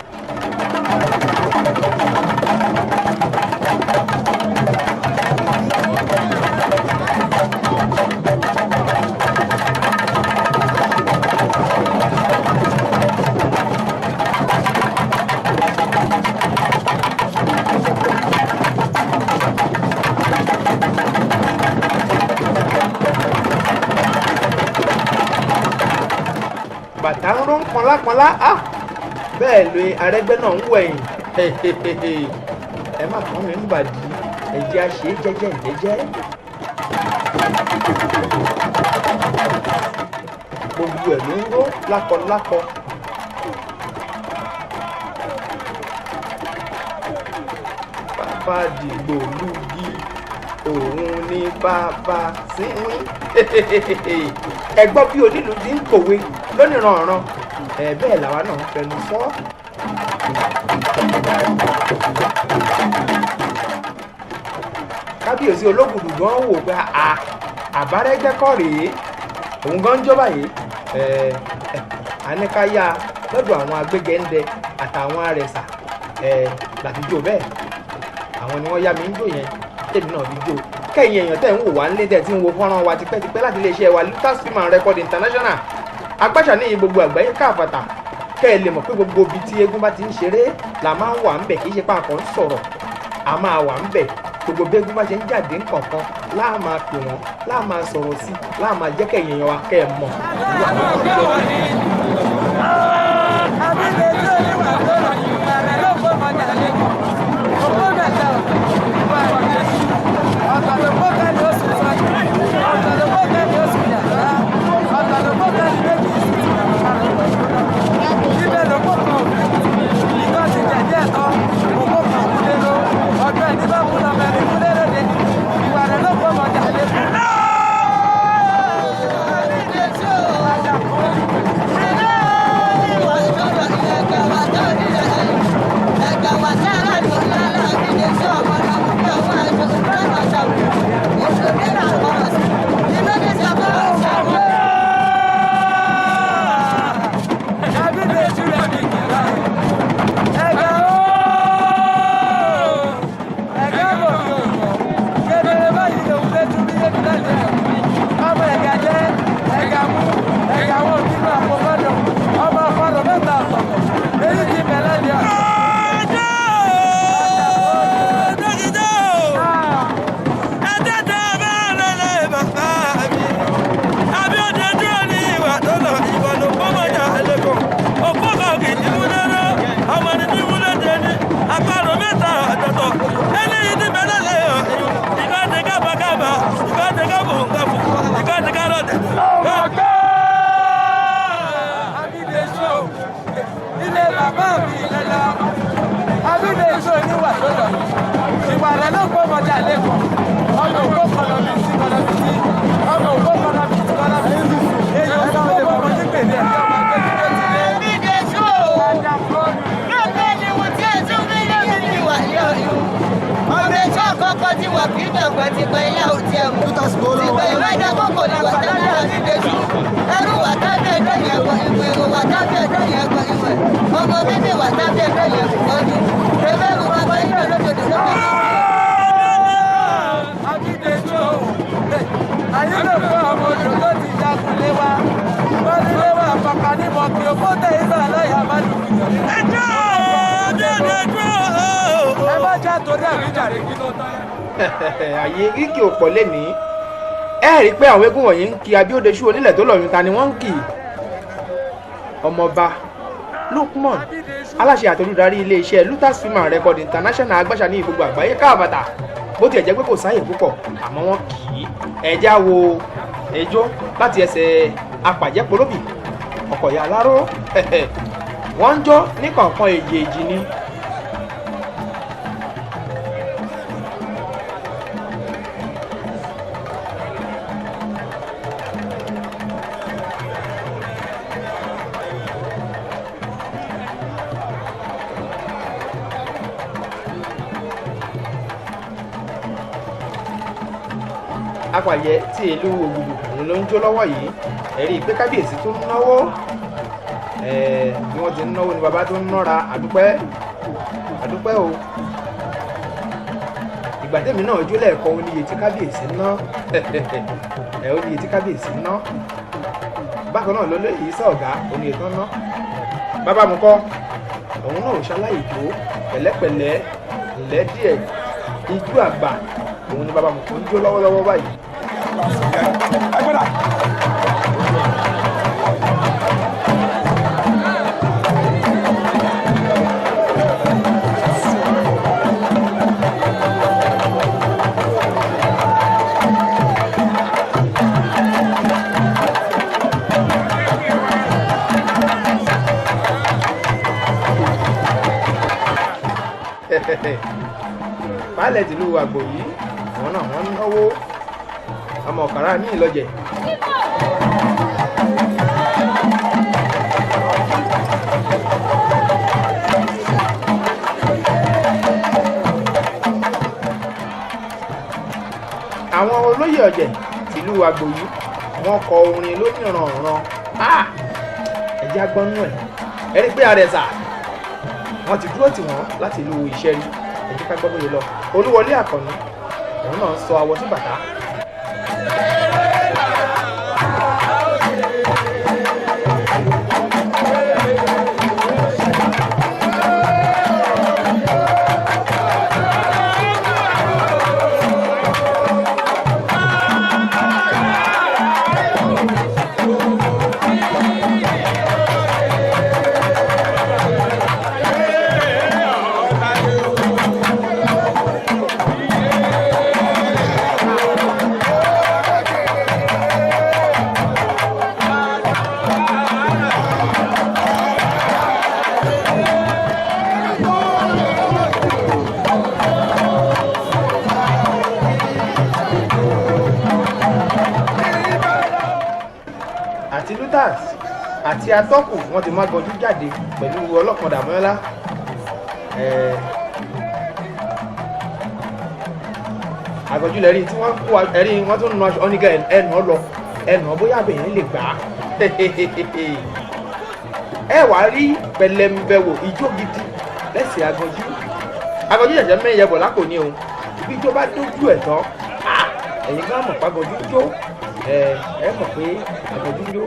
Bàtà ń rún pọnlápọnlá á bẹ́ẹ̀ ló Arẹ́gbẹ́ náà ń wẹ̀yìn. Ẹ má kàn mí ń bàdí, ẹ jẹ́ á ṣe jẹ́jẹ́ jẹ́jẹ́. Gbogbo ẹ̀ ló ń ró lákọlákọ. Bàbá dìgbò lùgì òun ni bàbá sínwín. Ẹ gbọ́ bí onílù ti ń kòwe lónìrànràn, ẹ bẹ́ẹ̀ làwa náà ń fẹnu sọ. Kábíyèsí Ológùdù gan wò pé àbárẹ́gbẹ́ kọ́ rèé, òun gan ń jó báyìí. Àníkáyà lọ́dọ̀ àwọn agbégẹ́ndẹ àtàwọn arẹ̀sà láti jó bẹ́ẹ̀. Àwọn ni wọ́n yá mi ń jó yẹn, tèmi náà fi jó. Kẹ́yìn èèyàn tẹ̀ ń wò wá nílé, tẹ̀ tí ń wo fọ́nrán wa tipẹ́tipẹ́ láti iléeṣẹ́ wa Lutas Film and Record International, agbáṣà ní gbogbo àgbáyé káàfàtà, kẹ́ ẹ lè mọ̀ pé gbogbo ibi tí eégún bá ti ń ṣeré là máa ń wà ń bẹ̀. Kì í ṣe pàápàá ń sọ̀rọ̀, a máa wà ń bẹ̀. Gbogbo bí eégún bá ṣe ń jáde ńkọ̀ọ̀kan láà máa pè wọ́n, láà máa sọ̀rọ̀ sí, láà máa jẹ́ kẹ́yìn èèyàn wa kẹ́ ẹ mọ̀. Àyè kíkì ò pọ̀ lẹ́nìí. Ẹ rí i pé àwọn eégún wọ̀nyí ń kí Abíódeṣú onílẹ̀ tó lọ́yún. Ta ni wọ́n ń kì? Ọmọọba Lukman, aláṣẹ àtolúdarí iléeṣẹ́ Lutas Film and Record International, agbáṣà ní gbogbo àgbáyé káàbàtà. Bó tiẹ̀ jẹ́ pé kò sáyè púpọ̀, àmọ́ wọ́n kì í. Ẹ̀já wo ẹjọ́ láti ẹsẹ̀ apàjẹ́polóbì ọkọ̀ ìyá aláró. Wọ́n ń jọ́ ní kọ̀ọ̀kan èjì èjì ni. Apàyẹ tí ìlú Ògùdù òun ló ń jó lọ́wọ́ yìí. Ẹ̀rí pé kábíyèsí tó ń náwó, bí wọ́n ti ń náwó ni bàbá tó ń nọ́ra. Àdúpẹ́, àdúpẹ́ o. Ìgbà tèmi náà jó lẹ́ẹ̀kan, ó níye tí kábíyèsí ná ẹ̀, ó níye tí kábíyèsí ná. Bákan náà lọ́lọ́ yìí sọ ọ̀gá, ó níye tán ná. Bàbá mi kọ́ òun náà ò ṣaláì jó pẹ̀lẹ́pẹ̀lẹ́ ńlẹ́ díẹ̀. Ijó àgbà òun ni bàbá mi kò ń jó lọ́wọ́lọ́wọ́ báyìí. Baálẹ̀ tìlú àgbò yìí, àwọn náà wọ́n ń náwó ọmọ ọ̀kàrà ní ìlọ́jẹ̀. Àwọn olóyè ọ̀jẹ̀ tìlú àgbò yìí, wọ́n kọ orin lóníranran. Ẹ̀jẹ̀ agbọ́nú ẹ̀ ẹ rí i pé àrẹ̀sà wọ́n ti dúró tì wọ́n láti ìlú Ìṣẹ́rí. Ẹ jẹ́ ká gbọ́ bóyá lọ. Olúwọlé Àkànní, Òun náà ń sọ awọ sí bàtà. Àti Luthers àti atọ́kù wọ́n ti mágọjú jáde pẹ̀lú ọlọ́kadà mọ́lá. Àgọ́jú lẹ́rí tí wọ́n kó ẹ̀rí wọ́n tún nu aṣọ ọ́nìgá ẹ̀nà lọ ẹ̀nà bóyá abẹ́yẹn lè gbà á. Ẹ wàá rí pẹlẹmbẹwò ijó gidi lẹ́sẹ̀ àgọ́jú. Àgọ́jú ṣẹ̀ṣẹ̀ mẹ́yẹ bọ̀ lápò ní o, ibi tó bá dójú ẹ̀ tán ẹ̀yin gan mọ̀ pàgọ́jú jó, ẹ mọ̀ pé àgọ́jú jó.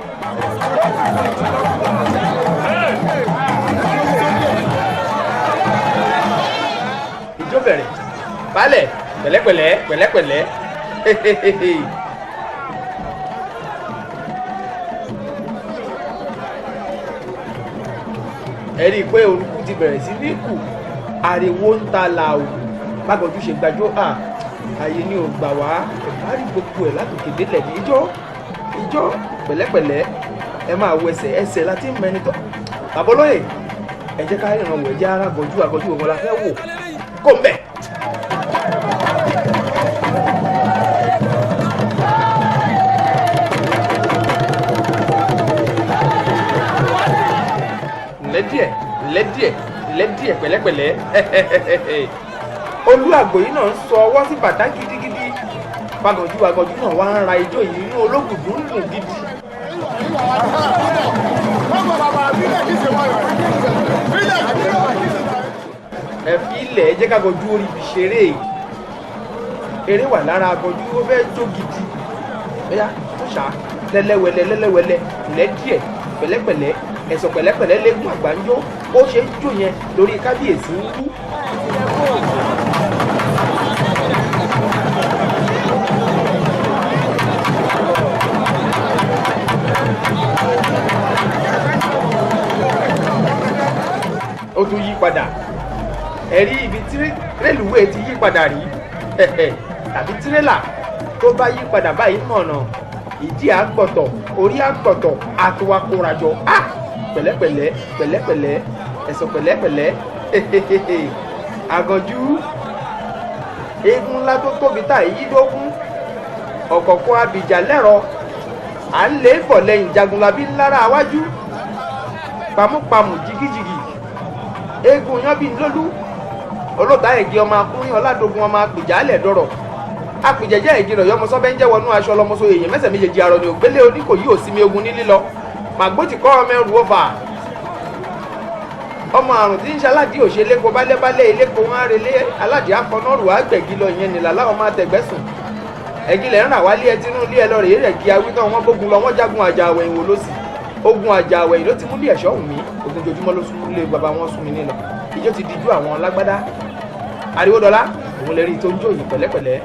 Ìjó bẹ̀rẹ̀ balẹ̀ pẹ̀lẹ́pẹ̀lẹ́ pẹ̀lẹ́pẹ̀lẹ́. Ẹ rí i pé orúkú ti bẹ̀rẹ̀ sí ní kù, ariwo ń ta làwù bágọ́jú ṣe gbàjọ́ à ayé ni ò gbà wá, ẹ̀bá rí gbogbo ẹ̀ látòkè délẹ̀ ní ijó ijó pẹ̀lẹ́pẹ̀lẹ́. Ẹ máa wo ẹsẹ̀ ẹsẹ̀ láti mẹni tó bàbá olóyè, ẹ jẹ́ ká ríran wò, ẹ jẹ́ ara gọ̀jú àgọ́jú òun la fẹ́ wò kó mbẹ́. Lẹ́díẹ̀ lẹ́díẹ̀ lẹ́díẹ̀ pẹ̀lẹ́pẹ̀lẹ́. Olú àgbò yìí náà ń sọ ọwọ́ sí bàtà gidigidi. Fagànjú àgànjú náà wá ń ra ijó yìí inú ológun dùn dùn gidi. Ẹ fi ilẹ̀ ẹ jẹ́ ká gọjú orí ibi ṣeré, eré wà lára agọjú, ó fẹ́ jó gidi. Bóyá tó ṣá lẹ́lẹ́wẹ̀lẹ́ lẹ́lẹ́wẹ̀lẹ́ lẹ́díẹ̀ pẹ̀lẹ́pẹ̀lẹ́ ẹ̀sọ̀ pẹ̀lẹ́pẹ̀lẹ́ lẹ́gùn àgbà ń jó, bó ṣe ń jó yẹn lórí kábíyèsí ń wú. Ó tún yí padà, ẹ̀rí ibi tí rélùwéè ti yí padà rí tàbí tírélà tó bá yí padà báyìí mọ̀nà ìdí àgbọ̀tọ̀ orí àgbọ̀tọ̀ àtiwakórajọ á pẹ̀lẹ́pẹ̀lẹ́ pẹ̀lẹ́pẹ̀lẹ́ ẹ̀sọ̀ pẹ̀lẹ́pẹ̀lẹ́. Àgànjú eégún ńlá tó tóbi tá èyí dógún ọ̀kọ̀ọ̀kan abìjà lẹ́rọ à ń lé bọ̀ lẹ́yìn jagunlabi ńlára wájú pamúpamù jigijigi eégún yánbílólú olóòtá ẹ̀gẹ́ ọmọ akúrin ọ̀làdógún ọmọ apìjálẹ̀ dọ̀rọ̀ apìjẹjẹ ìgìrọ̀ yọmọsọ bẹ́ẹ̀ ń jẹ́ wọnú aṣọ ọlọmọsọ èèyàn mẹ́sẹ̀ méjèèjì arọ ni ògbélé oníkòyí òsínmi ogun ní lílọ màgbótì kọ́ ọmọ ẹrù ọfà ọmọ àrùn tí ń ṣe aládìí òṣèléko bálẹ́bálẹ́ iléko wọn á relé aládìí akọnọ́rù àgbẹ̀gì lọ ìyẹn nìlà láwọn máa tẹ̀gbẹ́sùn ẹ̀gilẹ̀ ń rà wálé ẹ tinú ilé ẹ lọ rèé rẹ̀ kí awítọ́ wọn bógun lọ wọn jagun àjà àwẹ̀yìn wò ló sì ogun àjà àwẹ̀yìn ló ti múlé ẹ̀ṣọ́ wù mí ogun jojúmọ́ ló sún lé bàbá wọn sún mi nílọ ìjó ti dijú àwọn lágbádá ariwo dọlá òun lè rí tó ń jó yìí pẹ̀lẹ́pẹ̀lẹ́.